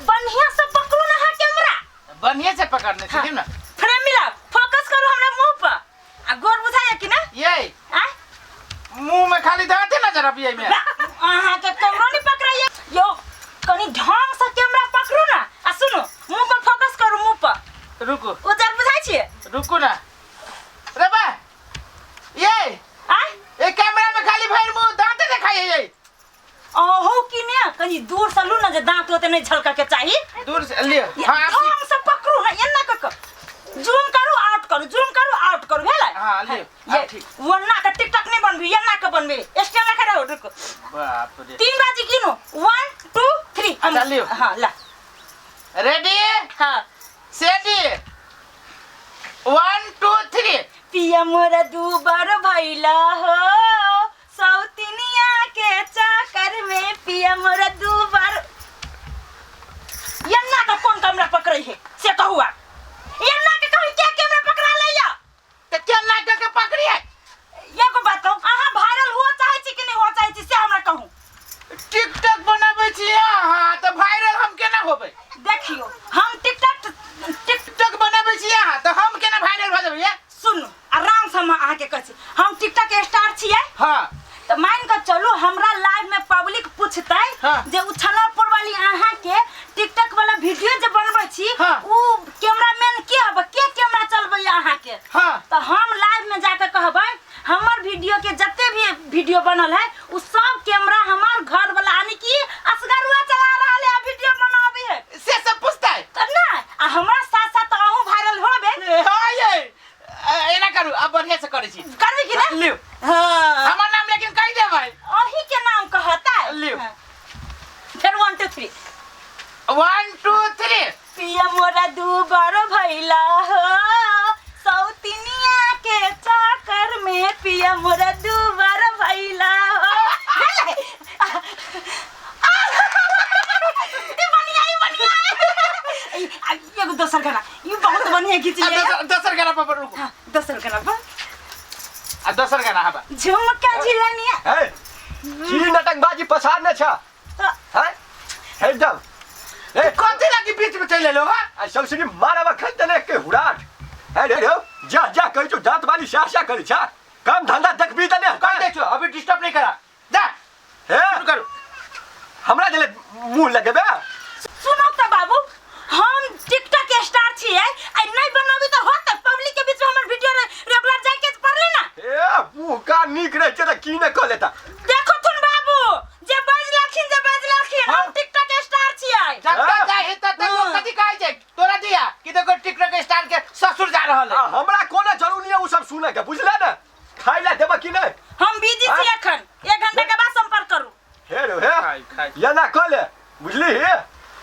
बढ़िया से पकड़ू ना अहाँ कैमरा। बढ़िया से पकड़ने से ना। फ्रेम मिला, फोकस करू हमरा मुंह पर। आ गोर बुझाइए कि ना? ये आ? मुंह में खाली दांते नजर अभी में। अहाँ के कैमरा नहीं पकड़ाइए। यो कनी ढंग से कैमरा पकड़ू ना। आ सुनो, मुंह पर फोकस करू, मुंह पर। रुको। उजर बुझाइ छियै? रुको ना। रे बा। ये आ? ये कैमरा में खाली भर मुंह दांते दिखाई ये। अहो की ने कनी दूर से लू ना जे दांत ओते नहीं झलका के चाही। दूर से लियो। हां, आप ढंग से पकड़ू ना, एना क क जूम करू आउट करू, जूम करू आउट करू, भेलै? हां, लियो। ये आप ठीक। वन्ना के टिकटॉक नहीं बनबी, एना के बनबी। स्टैंड लगा रहो, रुको। बाप रे। 3 बाजी गिनो, 1 2 3। अच्छा, लियो। हां, ला। रेडी? हां। सेडी। 1 2 3। पिया मोरा दूबर भैला हो सौतिनिया के चक्कर में, पिया मोरा दूबर। यन्ना का कौन कैमरा पकड़े है से कहू आप? यन्ना के कहू क्या कैमरा पकड़ा लैया? त केना के के पकड़ी है? एगो बात कहू, अहाँ वायरल हुआ चाहे छी कि नहीं हुआ चाहे छी से हमरा कहू। टिकटॉक बनाबै छी अहाँ त वायरल हम केना होबै? देखियो, हम टिकटॉक टिकटॉक बनाबै छी अहाँ त हम केना वायरल भ जेबै? सुनू, आराम से हम अहाँके कहै छी, हम टिकटॉक स्टार छियै। हां। त मान के चलू हमरा लाइव में पब्लिक पूछतै हाँ। जे उछलपुर वाली अहाँ के टिकटॉक वाला वीडियो जे बनबै छी, हाँ। उ कैमरामैन के हब, के कैमरा चलबै अहाँ के? हाँ। त हम लाइव में जाके कहबै हमर वीडियो के जते भी वीडियो बनल है उ सब कैमरा हमर घर वाला यानी कि असगरुआ चला रहल है, वीडियो बनाबे है। से सब पूछतै? त ना, आ हमरा साथ साथ अहूँ वायरल होबे। हां, ये एना करू, अब बढ़िया से करै छी। करबै कि ना? लियो। हां। हमर नाम लेकिन कहि देबै। अही के नाम कहता। लियो। हाँ। फेर 1 2 3। 1 2 3। पिया मोरा दूबर भैला हो सौतिनिया के चक्कर में, पिया मोरा दूबर भैला हो। ई बढ़िया, ई बढ़िया। ई, आ, एगो दोसर गाना, ई बहुत बढ़िया गीत आ, है। दोसर गाना पर रुको। हाँ, दोसर गाना पर। आ दोसर गाना हबा। झुमका झिलनिया। हे, की नटंगबाजी पसारने छ? हैं? एकदम। ए, कथी लागी बीच में चलि एलो हा? आ सौसनी मारब अखन तने के हुड़ाट। हे रे रे, जा जा कहै छौ दांत वाली स्या स्या करै छ। काम धंधा देखबी तने। कहि दै छौ अभी डिस्टर्ब नहीं करा। जा। हे, शुरू करू। हमरा देले मुंह लगेबे। सुनो त बाबू, हम टिकटॉक स्टार छियै, आ नहीं बनाबी त होत पब्लिक के बीच में हमर वीडियो रेगुलर जाय के पड़ले ना। ए, मुंह का नीक रहे छै त की ने क लेता। देखो तुन बाबू, जे बजलखिन जे बजलखिन, हम हाँ। टिकटॉक स्टार छियै। जब हाँ। तक जाए तब तक लोग कथी कहै छै? तोरा दिया कि देखो टिकटॉक स्टार के ससुर जा रहल है। आ हमरा कोनो जरूरी नहीं उ सब सुने के, बुझले ने? खाइ ला देबा कि नहीं? हम बिजी हाँ? छी अखन, 1 घंटा के बाद संपर्क करू। हे रे हे, खाइ, खाइ। ये ना कह ले, बुझली हे?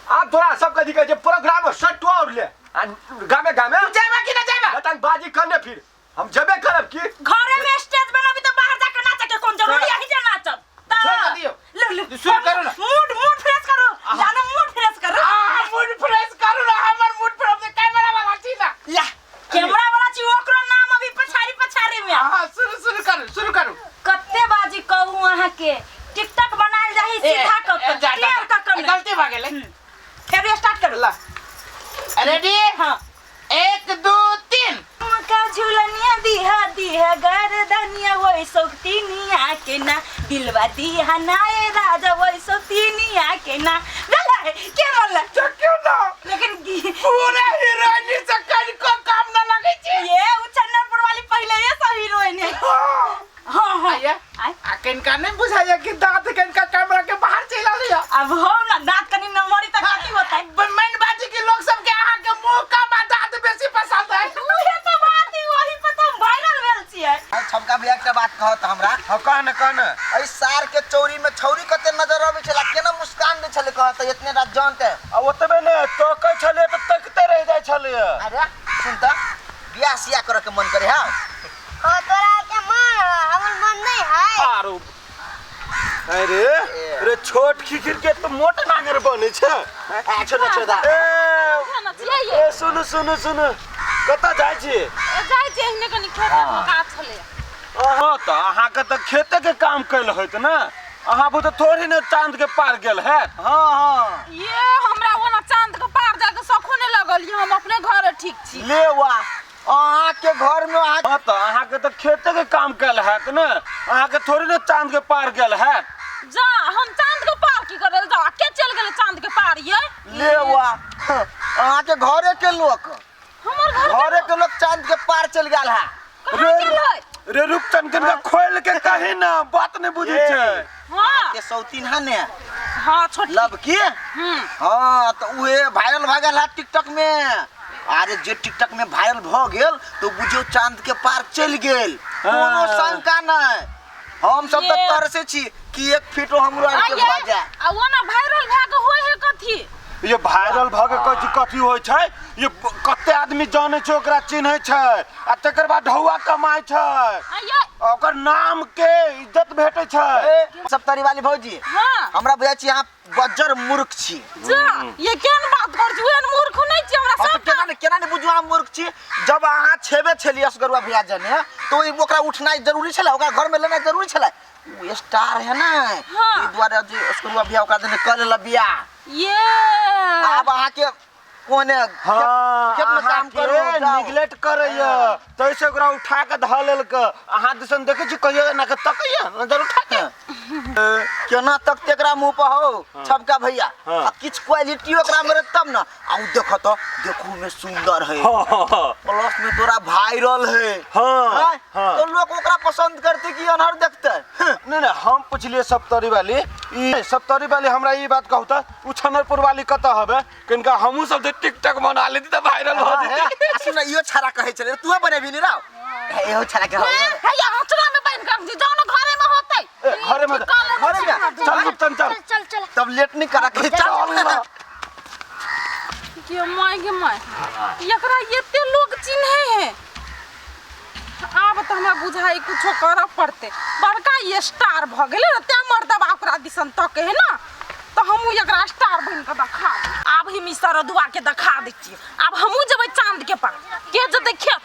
आब तोरा सब कथी कहै छै प्रोग्राम सट्टो और ले। आ गामे गामे तू जाबा कि ना जाबा? नटंगबाजी करने फिर हम जेबे करब की? घरे में स्टेज बनाबी त बाहर जाके नाचे के कोन जरूरी है? जे नाचब त छोड़ दियो। लो, लो। शुरू करू ना। मूड फ्रेश करू। जानो मूड फ्रेश करू। आ मूड फ्रेश करू ना, हमर मूड फ्रेश में कैमरा वाला छी ना। ला, कैमरा वाला छी ओकरो नाम अभी पछाड़ी पछाड़ी में। हां, शुरू शुरू करू, शुरू करू। कते बाजी कहू अहाँ के टिकटॉक बनायल जाही सीधा क ए, क, जा, जा, टेढ़ क क नहि। गलती भ गेलै। फेर स्टार्ट करू। ला। रेडी? हां। 1 2 3। का झुलनिया दिहा दिहा गर्दनिया वही शौकतिनिया के ना, दिलवा दिहा ना ए राजा वही शौकतिनिया के ना। बोला है, के बोला? देखियो ना। लेकिन पूरा हीरोइन से कनिको काम ना लगे छै। ये उछन्नरपुर वाली पहले ये सब हीरोइन है। हाँ, हाँ। आया। आय। आ कनिका नहीं बुझाया कि दांत कनिका कैमरा के बाहर चलि आलैया। अब हो ना दांत कनी नमरी त कथी होतै? मेन बात छै कि लोग सबके अहाँ के मुंह कम आ दांत बेसी पसंद है। उहे त बात है, वही पर त हम वायरल भेल छियै। हाँ, छमका भैया एकटा बात कहत हमरा। हाँ, कह न, कह न। एहि सार के चौरी में छौरी कते नजर अबै छला, केना मुस्कान दै छलै कहत एतने रात जानते। आ ओतबे ने तकै छलै तऽ तकिते रहि जाइ छलै। अरे सुन त, बियाह सियाह करे के मन करे है। हाँ, तोरा के मन हमर मन नहीं है। आरो अरे रे छोट खिखिर के तो मोट नांगर बने छै। छोड़ छोड़ दा। ए ए सुनु सुनु सुनु, कतऽ जाइ छी? जाइ छी एहने कनी खेत में काज छलै। अहाँ तऽ अहाँके तऽ खेते के काम कैल होइत ने, अहाँ बुते थोड़ी ने चांद के पार गेल हैत। हाँ हाँ। ये हमरा ओना चांद ले वा अहाँ के घर में अहाँ हाँ तऽ अहाँके तऽ खेते के काम कयल हैत ने अहाँके थोड़ी ने चाँद के पार गेल हैत जा हम चांद के पार की करे जा के चल गेले चांद के पार ये ले वा अहाँ के घरे के लोक हमर घर घरे के लोग चांद के पार चल गेल है कहाँ गेल है रे रूपचंद के खोल के कही ना बात नहीं बुझै छै हां के सौतीन है ने हां छोटी लब की हम्म हाँ तो उहे वायरल भऽ गेल है टिकटॉक में। अरे जे टिकटॉक में वायरल भऽ गेल तो बुझियौ चांद के पार चलि गेल, कोनो शंका नहि। हम सब तऽ ये। तरसे छी कि एक फीटो हमरो आर के भऽ जाय। आ वो ना वायरल भए के होय है कथी? ये वायरल भऽ के कथी कथी होइ छै? ये कते आदमी जानै छै, ओकरा चिन्है छै आ तकर बाद ढौआ कमाइ छै। आ ये ओकर नाम के इज्जत भेटै छै। ए, सप्तरी वाली भौजी, हाँ। हमरा बुझाइ छी अहाँ बज्जर मूर्ख छी। जा ये केहन बात कर छी? ओहन मूर्ख नहि छी हमरा हाँ, सब तऽ केना ने केना ने बुझू अहाँ मूर्ख छी? जब अहाँ छेबे छलियै असगरुआ भैया जने तो ई ओकरा उठनाइ जरूरी छलै, ओकरा घर में लेनाइ जरूरी छलै। ओ स्टार है ना, हाँ। एहि दुआरे जे असगरुआ भैया ओकरा देने कऽ लेलक बियाह। ये आब अहाँके कोने हाँ, खेत में काम अहाँके करू जाउ। निगलेक्ट करैया तैसे ओकरा उठा के धऽ लेलक। अहाँ दिसन देखै छी कहियो एना के तकैया नजर उठा के? केना तक एकरा मुंह पर हो छबका भैया। हाँ। आ किछ क्वालिटी ओकरा में रहे तब ना। आ उ देखो तो देखू में सुंदर है, प्लस में तोरा वायरल है। हाँ, आँय? हाँ। तो लोग ओकरा पसंद करते कि अनहर देखते? नहीं नहीं, हम पुछलिए सप्तरी वाली, ई सप्तरी वाली हमरा ई बात कहू त उ छनरपुर वाली कतऽ हबे? किनका हमहूँ सब जे टिकटॉक बना लेती तऽ वायरल भऽ हाँ, जेती। आ सुन, इहो छाड़ा कहै छलै, तूहे बनेबही नी राव? इहो छाड़ा के हे ये हचरा में बांध के जाओ ना घरे में होते। ए, घरे में घरे में चल गुप्तन चल। चल चल चल। तब लेट नहीं करा के चल। के my गे my, एकरा एते लोग चिन्हे है। आब तऽ हमरा बुझाइ कुछो करऽ पड़तै। बड़का ये स्टार भऽ गेलै ने, तें मर्दबा ओकरा दिसन तके है ना, तऽ हमहूँ एकरा स्टार बनि कऽ देखा देब। आब हम ई सरदुआ के देखा दै छियै। आब हमहूँ जेबै चाँद के पार। के जेतै खेत?